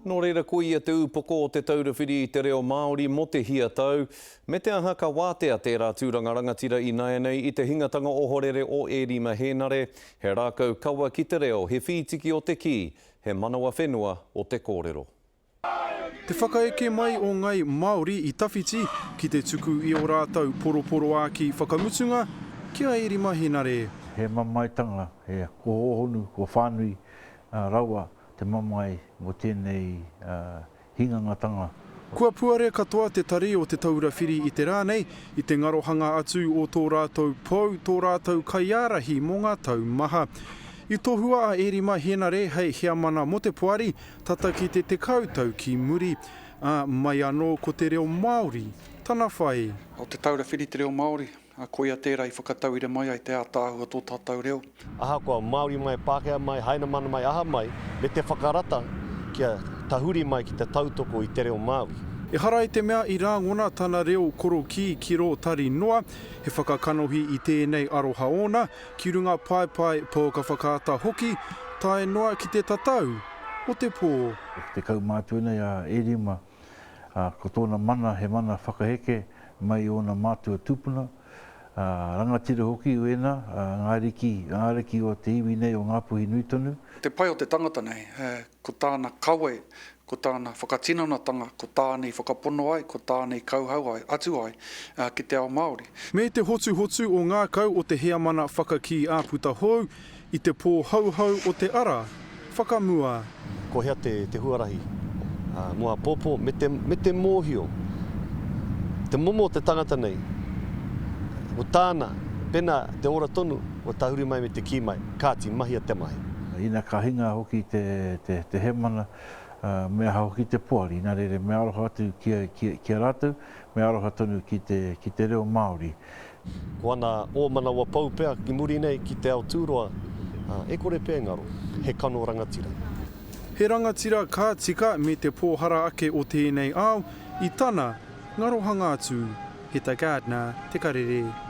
Nō reira ko ia te ūpoko o Te Taura Whiri i te Reo Māori mō te hia tau, me te aha ka wātea tērā tūranga rangatira ināianei i te hingatanga ohorere o Ērima Hēnare, he rākau kawa ki te reo, he whītiki o te kī, he manawa whenua o te kōrero. Te whakaeke mai o ngai Māori i tawhiti ki te tuku i ō rātou poroporoākī whakamutunga ki a Ērima Hēnare. He mamaetanga, he kua hōhonu, kua whānui rawa te mamae mō tēnei hingangatanga. Kua puare katoa te tari o Te Taura Whiri i te rā nei, i te ngarohanga atu o tō rātou pou, tō rātou kaiārahi mō ngā tau maha. I tohua a Ērima Hēnare hei heamana mō te poari, tata ki te 10 tau ki muri. Ā, mai anō ko te reo Māori tana whai. O Te Taura Whiri te reo Māori. Ā, koia tērā i whakatauira mai ai te ātaahua tō tātou reo. Ahakoa Māori mai, Pākehā mai, Hainamana mai, aha mai, me te whakarata kia tahuri mai ki te tautoko i te reo Māori. Ehara i te mea i rāngona tana reo korokī ki rō tari noa, he whakakanohi i tēnei aroha ōna, ki runga paepae pouaka whakaata hoki, tae noa ki te tatau o te pō. Ko te kaumātua nei a Erima, ā, ko tōna mana he mana whakaheke mai i ōna mātua tūpuna, ā, rangatira hoki wēnā, ā, ngā ariki, ngā ariki o te iwi nei o Ngāpuhi nui tonu. Te pai o te tangata nei, ko tāna kawe, ko tāna whakatinanatanga, ko tāna i whakapono ai, ko tāna i kauhau ai, atu ai, ki te ao Māori. Me te hotuhotu o ngākau o te heamana whakakī āputa hou i te pōhauhau o te ara whakamua. Ko hea te huarahi mō āpōpō me te, me te mōhio, te momo o te tangata nei, ko tāna, pēnā te ora tonu, kua tahuri mai me te kī mai, kāti, mahia te mahi. Ina ka hinga hoki te, te, te hemana, me aha hoki te poari, nā reira me aroha atu ki a, ki, ki a rātou, me aroha tonu ki te, ki te reo Māori. Ko ana ō manawa pou pea ki muri nei ki te ao tūroa, ā, e kore pea e ngaro, he kano rangatira. He rangatira ka tika me te pōhara ake o tēnei ao i tana ngarohanga atu. Heta Gardner, Te Karere.